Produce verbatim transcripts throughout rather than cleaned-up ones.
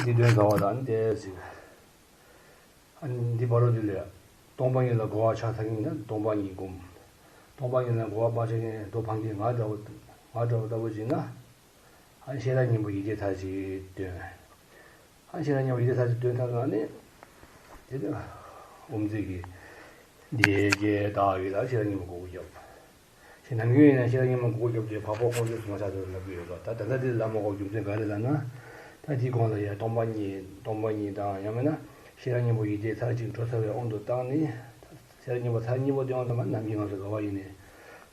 འདི་དོན་ག་བ་དང་ཏེ་ཟེར། ཨ་ནི་འདི་བར་དུ་འདི་ལས། སྟོང་པ་ཉིད་ལ་གོ་བ་ཆགས་ཚར་མཁན་ཡིན་ན་སྟོང་པ་ཉིད་སྒོམ། སྟོང་པ་ཉིད་ལ་གོ་བ་མ་ཆགས་མཁན་རྡོ་འཕངས་མཁན་ང་འདྲ་བོ་ང་འདྲ་བོ་ལྟ་བུ་ཡིན་ན། ཨ་ནི་ཤེས་རབ་སྙིང་པོ་ཡིད་བྱེད་མཐར་ཕྱིན་སྟོན། ཨ་ནི་ཤེས་རབ་སྙིང་པོ་ཡིད་བྱེད་མཐར་ཕྱིན་སྟོན་ཐབས་ལ་ནི། དེ་ལྟར་དབུ་མཛད་ཀྱིས། འདི་སྐད་བདག་གིས་ལ་ཤེས་རབ་སྙིང་པོ་གོ་བ་བརྒྱབ། ཞེས་ནམ་རྒྱུན་ཡིན་ན་ཤེས་རབ་སྙིང་པོ་གོ་བ་བརྒྱབ་སྟེ་འཕགས་པ་དཀོན་མཆོག་གསུམ་ལ་ཕྱག་འཚལ་ལབ་ཀྱི་ཡོད་པ། ད་ད་ལྟ་འདི་ལབ་མ་དགོས། རྒྱུ་མཚན་ག་རེ་ལབ་ན། ད་འདིའི་གོང་ལ་ཡང་སྟོང་པ་ཉིད་སྟོང་པ་ཉིད་དང་ཡང་མིན་ན་ཤེས་རབ་སྙིང་པོ་ཡིད་བྱེད་མཐར་ཕྱིན་གྲོལ་ཚར་བའི་དབང་དུ་བཏང་ནས། ཤེས་རབ་སྙིང་པོ་མཐར་གཉིས་པོ་དེའང་ད་མ་ནམ་རྒྱུན་ང་ཚོ་ག་བ་ཡིན་ནས་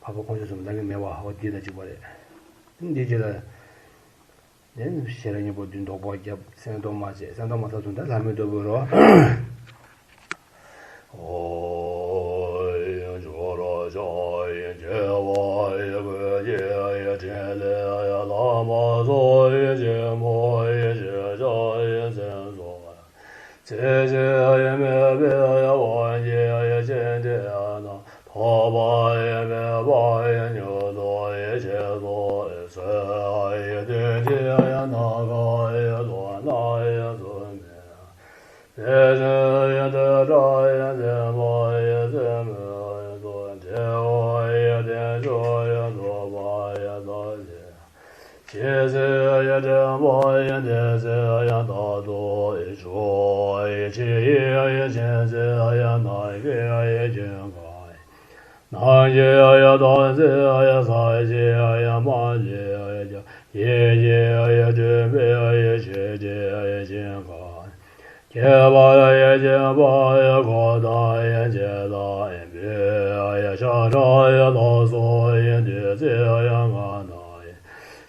འཕགས་པ་དཀོན་མཆོག་གསུམ་ལབ་ཀྱི་མེད་པ་འོ་འདི་དང་གཅིག་པ་རེད། འདིའི་རྗེས་ལ། དེ་ནས་ཤེས་རབ་སྙིང་པོ་བདུན་བཟློག་པ་བརྒྱབ། སེམས་རྟོག་མ་བྱས། སེམས་རྟོག་མ་ཚར་སོང་ད་ལྷ་མོའི་ལྟ་བུ་རོ། ཨོ། ཡང་ཇོ་རོ་ཇོ་ཡི་རྒྱལ་བ་ཡི་གོས་ཀྱི་ཡི་ཕྲིན་ལས་ བླ་མ་སོགས་ཡི་ཆེན་པོ་ཡི་ཞེས་བྱ་ཡི་མཚན་སོགས། ཚེ་ཕྱི་ཡི་མེད་པའི་དབང་གིས་ཡི་ཆེན་དེ་ན། ཐོགས་པ་ཡི་མེད་པ་ཡི་མྱུར་དུ་ཡི་ཆེན་སོགས་ཡི་ཚེ་ཡི་དོན་གྱི་ཡི་སྣ་ཁ་ཡི་ལོ་ན་ཡི་ཚུལ་མིན། དེ་བཞིན་ཡི་དེ་སྒྲ་ཡི་འཛིན་པ་ཡི་སེམས་མོས་སུ་འབྲེལ་བ་ཡི་བསྟན་བཅོས་ཡི་རྫོགས་པ་ཡི་ཐ་ཚིག་ཇི་སྲིད་ཡི་དྲན་པ་ཡི་འདི་སྲིད་ཡི་རྟག་ཏུ་ཡི་ཆོས་ཡི་ཆེ་ཡི་ཡི་ཆེན་སྲིད་ཡི་ནམ་མཁའི་ཡི་ཀུན་དགའ་ཡི། ནམ་མཁའི་ཡི་དམ་ཚིག་ཡི་ས་གཞི་ཡི་མ་ལུས་ཡི་ཡེ་ཤེས་ཡི་སྤྲུལ་པའི་ཡི་ཆོས་ཀྱི་ཡི་ཞིང་ཁམས། ཁྱད་པར་ཡི་ཆེན་པོ་ཡི་གོ་ཏམ་ཡི་ཇི་ལྟ་ཡི་བུ་ཡི་ཤ་ཁྲག་ཡི་ལ་སོགས་ཡི་བདུད་རྩི་ཡི་ང་ན་ཡི།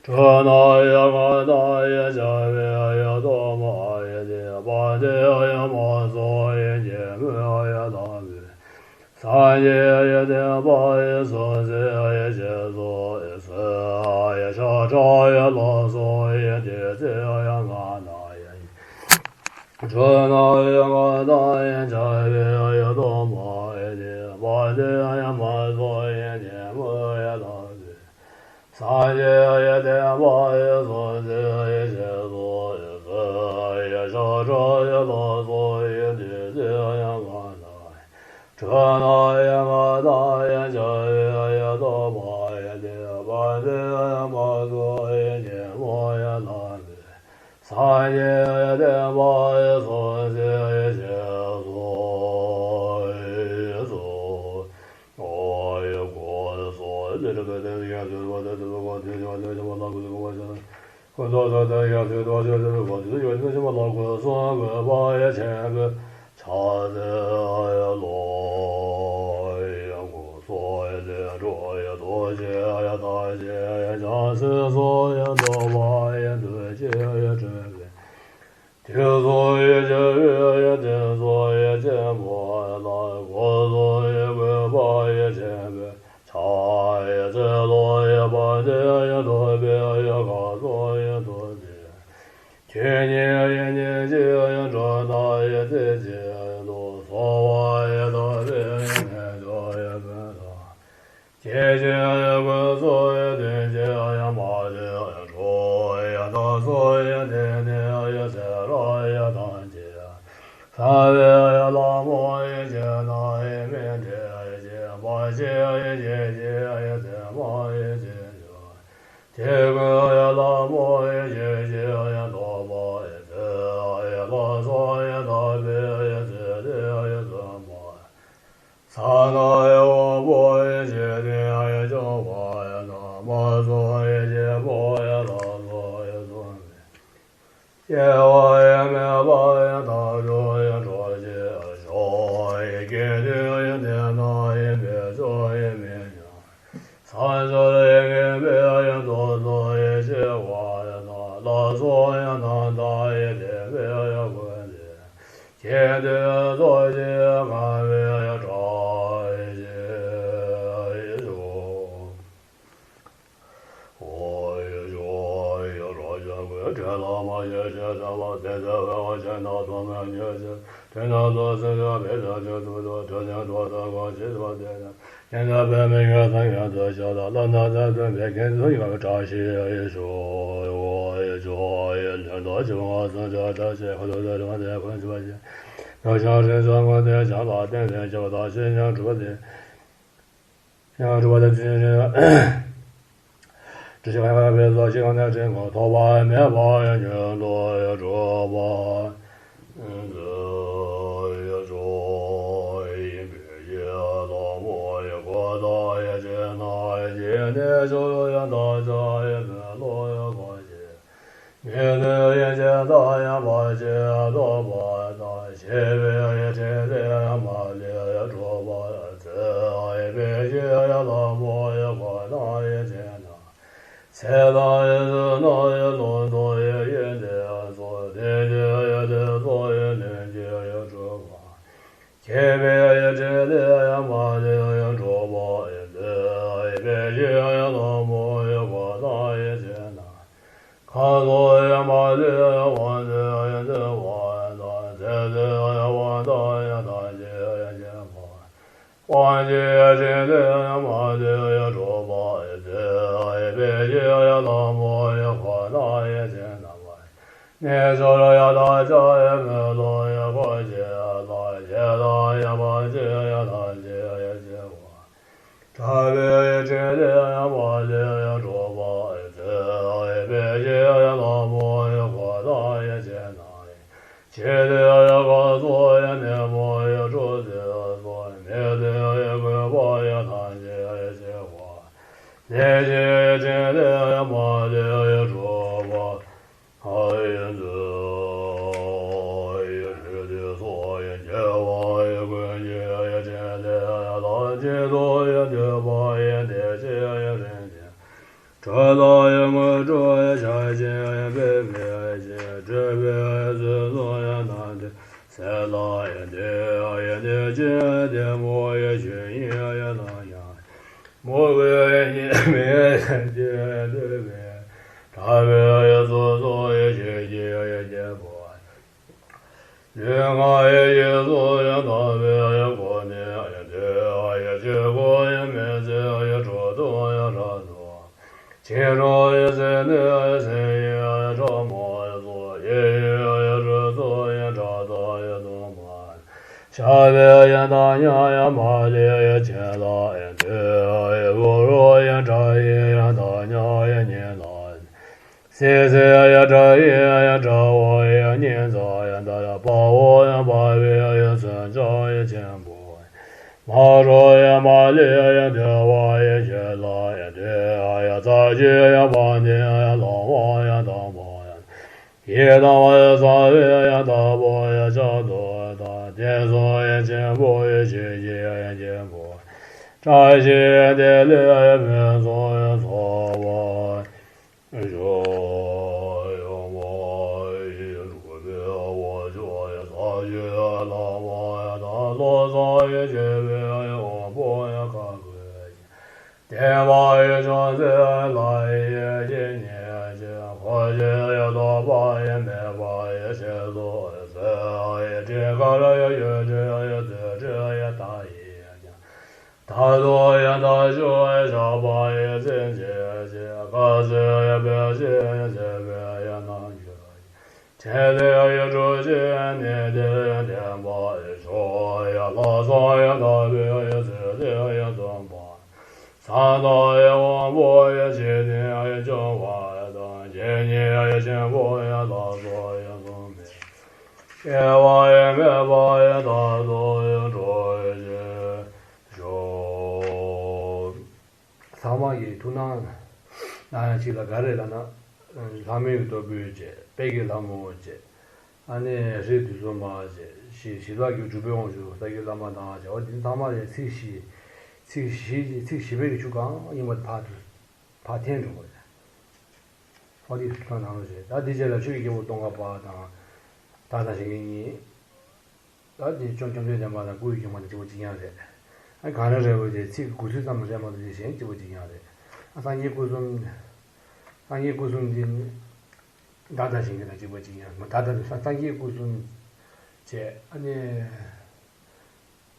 དྲི་ན་ཡི་ང་ན་ཡི་བྱ་བའི་ཡི་གཏོར་མ་ཡི་དེ་དཔལ་ལྡན་ཡི་མ་སོགས་ཡི་སྙིང་པོ་ཡི་ལྷ་མོ། སངས་རྒྱས་ཡི་བསྟན་པ་ཡི་སྲོག་འཛིན་ཡི་ཞེས་སོགས་ཡི་ཚེ་ཡི་ཤ་ཁྲག་ཡི་ལ་སོགས་ཡི་བདུད་རྩི་ཡི་ང་ན་ཡི། དྲི་ན་ཡི་ང་ན་ཡི་བྱ་བའི་ཡི་གཏོར་མ་ཡི་དེ་དཔལ་ལྡན་ཡི་མ་སོགས་ཡི་སྙིང་པོ་ཡི་ལྷ་མོ། སངས་རྒྱས་ཡི་བསྟན་པ་ཡི་སྲོག་འཛིན་ཡི་ཞེས་སོགས་ཡི་ཚེ་ཡི་ཤ་ཁྲག་ཡི་ལ་སོགས་ཡི་བདུད་རྩི་ཡི་ང་ན་ཡི། དྲི་ན་ཡི་ང་ན་ཡི་བྱ་བའི་ཡི་གཏོར་མ་ཡི་དེ་དཔལ་ལྡན་ཡི་མ་སོགས་ཡི་སྙིང་པོ་ཡི་ལྷ་མོ། སངས་རྒྱས་ཡི་བསྟན་པ་ཡི་སྲོག་འཛིན་ཡི་ཞེས་སོགས་ཡི་སོགས་ཨོ་ཡི་གོ་སོགས་ལས་སྒྲིབ་པའི་དོན་ཡང་དུ་བ་དུ་བ་གོ་དུ་ཡོ་དུ་ཞི་བ་ལ་གུ་སུ་གུ་བ་ཞི་བ་ཀུན་ཏུ་སོགས་དུ་ཡང་དུ་བ་ཞི་བ་དུ་བ་གོ་དུ་ཡོ་དུ་ཞི་བ་ལ་གུ་སུ་གུ་བ་ཡི་ཆེན་པོའི་ཕྱག་འཚལ་ལོ། ཡི་གོ་སོགས་ལས་འགྲོ་ཡི་ཐུགས་རྗེ་ཡི་ཐབས་ཤེས་ཡི་བྱང་སེམས་སོགས་ཡི་འདུལ་བ་ཡི་མཐུ་ཆེན་ཡི་སྤྲུལ་པའི། དུས་གསུམ་ཡི་རྒྱལ་བའི་ཡི་དུས་གསུམ་ཡི་ཆེན་པོ་ལ་སྒོ་གསུམ་ཡི་བཀོད་པ་ཡི་ཆེན་པོའི་ཕྱག་ཡི་ཚེ་ལོ་ཡི་དཔལ་ལྡན་ཡི་ཐུབ་པའི་ཡི་ཁ་སོགས་ཡི་ཐུགས་རྗེ། ཆོས་ཉིད་ཡི་སྙིང་རྗེ་ཡི་འགྲོ་ལྟ་ཡི་རྩེ་གཅིག་ཏུ་གསོལ་བ་ཡི་དག་པའི་ཡི་རྣལ་འབྱོར་ཡི་ཀུན་བཟང་། སྐྱེ་འཆི་ཡི་ཀུན་སོང་ཡི་དོན་བྱེད་ཡི་མ་ལུས་ཡི་འགྲོ་ཡི་བདག་སོགས་ཡི་དེ་ནས་ཡི་ཚེ་རབས་ཡི་ཐམས་ཅད་གསང་བའི་ཡི་ལྷ་མོ་ཡི་སྤྱན་སྔར་ཡི་སྨིན་བྱེད་ཡི་སྦྱིན་པ་ཆེ་ཡི་ཡེ་ཤེས་ཡི་མཚན་མ་ཡི་རྗེས་འཇུག་དེ་ཀུན་ཡི་ལྷ་མོ་ཡི་ཡེ་ཤེས་ཡི་རྟོགས་པ་ཡི་ཚེ་ཡི་ལྷ་སོགས་ཡི་དག་པའི་ཡི་ཚེ་འདས་ཡི་བཙུན་མ། ས་ནག་ཡི་དབང་པོ་ཡི་འཇིག་རྟེན་ཡི་སྐྱོང་བ་ཡི་ན་མ་སོགས་ཡི་སྐྱེས་བུ་ཡི་ལྷ་སོགས་ཡི་གསུང་མིན། སྐྱེ་བ་ཡི་མེད་པ་ཡི་མཐའ་སྐྱོང་ཡི་གྲོགས་བྱེད་ཡི་ཞོ་ཡི་སྐྱེ་དུས་ཡི་ནད་ན་ཡི་བེད་སྤྱོད་ཡི་མི་ཉམས། སངས་རྒྱས་ཡི་ངེས་པའི་ཡི་ཐོབ་ཚོགས་ཡི་ཆེ་བ་ཡི་ན་ལ་སོགས་ཡི་ནམ་ཟླ་ཡི་བདེ་བའི་ཡི་ཀུན་ལས། སྐྱེ་དུས་ཚོགས་ཀྱི་ཁམས་པའི་ཡི་ཞོ། ཨོ་ཡི་ཞོ་ཡི་རོ་ཞོ་ཀུན་དྲན་ལ་མ་ཞེན་ཞེན་སེམས་ལ་བརྟེན་ཏེ་འོད་ཆེན་དང་ཐོག་མའི་ཉེར་ཞིག་དེ་རྣམས་སུ་སེམས་ཅན་པའི་དོན་ཆེན་དུ་འགྲོ་དྲི་ཞིམ་གྲོགས་སུ་གང་ཞིག་པ་དེ་ནི་སྙན་དར་པའི་མིང་གི་སངས་རྒྱས་དུ་ཞུགས་ལ། བློ་རྣམས་ཐབས་སྟོན་པའི་གིང་ཚུལ་ཡང་བཀྲ་ཤིས་ཤོག་ཨོ་ཡི་ཞོ་ཡི་ལུས་དང་ཕྱི་མ་སུམ་ཅུ་བཀྲ་ཤིས་ཁ་ཐུག་ཏུ་རིང་བ་དེ་ཁོན་ཆུ་བ་ཞིག་ནོར་ཞིང་རིན་ཆེན་དངོས་དེ་བྱམས་པ་བསྟན་པའི་སྐྱབས་དང་བཤེས་གཉེན་གྲུབ་པ་དེ། ཡང་སྒྲུབ་པ་དང་དེ་བཞིན་དྲི་ཞིམ་ཡང་བའི་ཚོགས་ཀྱིས་གང་ནས་དྲིན་གང་ཐོབ་པ་མེད་པ་ཡང་མྱུར་དུ་ཡང་འགྲུབ་པ་མཛོད་ཡི་ཡིན་པས་ཡི་ལྷ་མོ་ཡི་གོ་ཏམ་ཡི་ཅི་ན་ཡི་ནས་ཞུ་ཡི་དག་ཅ་ཡི་བོད་ལོ་ཡི་གོ་ཞེས། མི་ལུས་ཡི་ཅི་ལྟ་ཡང་བར་ཆད་རྟོག་པ་དང་། ཤེས་པའི་ཡི་ཕྲིན་ལས་མ་ལུས་ཡི་གྲུབ་པ་ཚེ། ཡི་པའི་ཡི་ལྷ་མོ་ཡི་གོ་ཏམ་ཡི་ཅི་ན། ཚེ་དང་ཡི་བསོད་ནམས་ཡི་ལོངས་སུ་ཡི་ཡི་དེ་སོགས། དེ་ཡི་ཡི་དེ་སོགས་ཡི་ལྷུན་གྱིས་ཡི་གྲུབ་པ། མཁྱེན་པའི་ཡི་ཕྲིན་ལས་མ་ལུས་ཡི་གྲུབ་པ་ཡི་ཚེ། ཡི་པའི་ཡི་ལྷ་མོ་ཡི་གོ་ཏམ་ཡི་ཅི་ན། ཁ་དོག་ཡང་མ་ལུས་དབང་དུ་འདུ་བ་དང་། ཚེ་དུ་ཡང་དབང་ཐང་ཡང་ཐམས་ཅད་ཡང་བྱེད་པ། དབང་ཆེན་ཡང་ཕྲིན་ལས་ཡང་མ་ལུས་ཡང་གྲུབ་པ་ཡང་ཐུབ་པའི་ཕྱིར་ཡང་དང་པོ་ཡང་ཁོ་ན་ཡང་ཕྱི་ནང་པ། རྣལ་འབྱོར་ཡང་དམ་བཅའ་ཡང་མི་སློབ་ཡང་འཁོར་བཅས་ལ། ཞེ་སྡང་ཡང་ཕམ་བྱས་ཡང་ཐམས་ཅད་ཡང་བྱེད་པ། དྲག་པོའི་ཕྲིན་ལས་ཡང་མ་ལུས་ཡང་གྲུབ་པ་ཡང་ཐུབ་པའི་ཕྱིར་ཡང་དང་པོ་ཡང་ཁོ་ན་ཡང་ཕྱི་ནང་པ། ཆེད་དུ་ཡང་སྐབས་སུ་ཡང་གནས་པོ་ཡང་གྲོགས་སུ་སོགས། མི་མཐུན་ཡང་གུས་པ་ཡང་ཐམས་ཅད་ཡང་བྱེད་པ། ལས་ཀྱི་ཕྲིན་ལས་ཡང་མ་ལུས་ཡང་གྲུབ་པ་ཡང་ཐུབ་པའི་ཕྱིར་ཡང་བྱེད་པ། ཡང་ཀུན་གྱི་ཡང་ཕྲིན་ལས་ཡང་ཐམས་ཅད་དུ་ཡང་འདུས་པ་ཡང་དེ་ཕྱིར་ཡང་རིན་ཆེན། གྲོགས་དང་ཡང་དངོས་གྲུབ་ཡང་ཆར་ཆེན་ཡང་འབེབས་མེད་ཅིང་། སྤྲུལ་པའི་ཚུལ་སུ་ཡང་ནམ་མཐུན་ཟེར་ལ། ཡང་དེ་ཡང་དེ་བཞིན་ལྡན་མོ་ཡང་ཆོས་ཉིད་ཡང་རྣམ་གཞག་མོ་གུ་ཡང་གཉིས་མེད་ཡང་ཆེས་ཡང་ཐུབ་པའི་དྲག་པོའི་ཡང་ཚུལ་སུ་ཡང་ཆོས་ཀྱི་ཡང་བསྐྱེད་པ། ལུས་ངག་ཡིད་གསུམ་ཡང་དག་པའི་ཡང་སྒོ་ནས་ཡང་དེ་ཡང་ཆོས་སྐུ་ཡང་མི་འཛིན་ཡང་གྲུབ་ཐོབ་ཡང་རབ་ཏུ་ཕྱིན་རོ་ཡང་ཟིལ་གནོན་ཡང་སེམས་ཡང་ཕྲ་མོ་ཡང་སོགས་ཡེ་ཡོད་ཡང་གྲུབ་ཐོབ་ཡང་དྲག་ཐོབ་ཡང་སྟོང་པ། ཞགས་པའི་ཡང་དམ་ཉམས་ཡང་མ་ལུས་ཡང་བྱིན་རླབས་ཡང་དུ་ཡང་འུ་རུ་ཡང་དྲག་ཡིན་ཡང་དམ་ཉམས་ཡང་ཉིན་ལ། སྲིད་རྩེ་ཡང་དྲག་ཡིན་ཡང་དྲག་པོ་ཡང་ཉིན་ཙམ་ཡང་དར་དཔའ་བོ་ཡང་འབར་བའི་ཡང་མཚོན་ཆ་ཡང་ཆེན་པོ། མ་རུངས་ཡང་མ་ལུས་ཡང་འདུལ་བ་ཡང་ཞི་ལྷག་ཡང་དེ་ཡང་རྩ་ཆེན་ཡང་བ་དན་ཡང་ལོང་བ་ཡང་དང་པོ་ཡང་ཡི་དམ་ཡང་རྩ་བའི་ཡང་བདག་པོ་ཡང་ལྕགས་ཐོག་དང་། དེ་ཚོ་ཡང་ཆེན་པོ་ཡང་ཆོས་ཀྱི་ཡང་ཆེན་པོ། བཀྲ་ཤིས་བདེ་ལེགས་ཡང་ཕུན་སུམ་ཡང་ཚོགས་པ། ཡོད་མ་ཡིན་གྲུབ་པའི་དབང་ཕྱུག་ཡང་ས་གཞི་ཡང་ལྷ་མོ་ཡང་དང་ལོ་ཙཱ་ཡང་སྤྱོད་པའི་ཡང་དབང་པོ་ཡང་ཁ་དགོས་ཀྱི། བསྟན་པ་ཡང་བྱང་སེམས་ལྷ་ཡི་ཡེ་ཤེས་ཉིད་ཀྱི་འཁོར་ཆེན་ཡང་ཐོགས་པ་ཡང་མེད་པ་ཡང་ཞེས་སོགས་ཡང་ཚེ་ཡང་དེ་ཁར་ཡང་ཡོད་དུས་ཡང་ཚུལ་ཁྲིམས་ཡང་མཐའ་ཡས་ཀྱང་། མཐར་ཐུག་ཡང་མཐའ་དག་ཡང་ཆགས་པ་ཡང་ཚིམ་བྱེད་ཅིང་། སྐབས་སུ་ཡང་འབད་ཞིང་ཡང་མཛད་པའི་ཡང་རྣལ་འབྱོར་ཡང་ཆེན་ལས་ཡང་སྒྲུབ་ཅིང་གནས་དེར་ཡང་བརྟན་པ་ཡང་མཆོག་ཡང་ལྷག་བསམ་ཡང་དག་པའི་ཡང་ཚུལ་ཁྲིམས་ཡང་སྟོན་པ། གསང་བདག་ཡང་དབང་པོ་ཡང་འཇིག་རྟེན་ཡང་སྐྱོང་བ་དང་། རྗེ་ཉིད་ཡང་ཆེན་པོ་ཡང་ལྷག་ཏུ་ཡང་བཟུང་བའི། སྐྱེ་བ་ཡང་མེད་པ་ཡང་མཐར་ཐུག་ཡང་གྲོལ་བའི་ཕྱིར། ཚང་མ་གི་ཐུགས་སྣང་གནང་ཡ་གཅིག་ལ་ག་རེ་ལབ་ན། ལྷ་མོའི་གི་བདུད་བོ་བཅས། དཔལ་གྱི་ལྷ་མོ་བཅས། ཨ་ནི་རིགས་དུས་གསུམ་པ་བཅས། ཞེས་ཞི་བ་གི་གྲུབ་པའི་དབང་ཕྱུག་ས་ཀྱི་བླ་མ་དང་བཅས་པ་འདི་ཚང་མ་ལ་ཚིག་བཞི། ཚིག་བཞི་ཚིག་བཞི་པའི་གི་ཆུ་གང་ཡིན་པ་དེ་ཕར་དུ་ཕར་འཐེན་འགྲོ་དགོས་རེད། ཨོ་དེ་ཐུགས་སྣང་གནང་རོགས་བྱེད། ད་དེ་རྗེས་ལ་ཆོས་ཀྱི་རྒྱལ་པོ་སྟོང་པ་དང་། བདག་དང་གཞན་གཉིས། ད་དེ་བཅོམ་བཅོམ་ལྡན་འདས་མ་དང་སྐུ་ཡི་སྐྱོང་བ་དང་གཅིག་པ་གཅིག་རྐྱང་རེད། ཨ་གང་རེ་རེད་བོ་དེ་ཚིག་དགུ་ཚིག་ཙམ་རེད་མ་གཏོགས་དེ་གཞན་གཅིག་པ་གཅིག་རྐྱང་རེད། ཨ་སངས་རྒྱས་སྐུ་གསུམ། སངས་རྒྱས་སྐུ་གསུམ་འདི་ནི། བདག་དང་གཞན་གཉིས་དང་གཅིག་པ་གཅིག་རྐྱང་མ་བདག་དང་སངས་རྒྱས་སྐུ་གསུམ་བྱས་ཨ་ནི།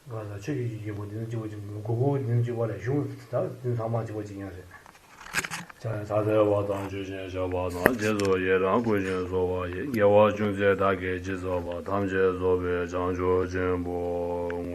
གང་ལ་ཆོས་ཀྱི་རྒྱལ་པོ་འདི་ནི་གཅིག་པ་གཅིག་མགོ་བོ་འདི་ནི་གཅིག་པ་ལ་གཞུང་ད་འདི་ཚང་མ་གཅིག་པ་གཅིག་རྐྱང་རེད། ཕྱག་འཚལ་བ་དང་མཆོད་ཅིང་བཤགས་པ་དང་། རྗེས་སུ་ཡི་རང་བསྐུལ་ཞིང་གསོལ་བ་ཡི། དགེ་བ་ཅུང་ཟད་བདག་གིས་ཅི་བསགས་པ། ཐམས་ཅད་རྫོགས་པའི་བྱང་ཆུབ་ཆེན་པོར་བསྔོ།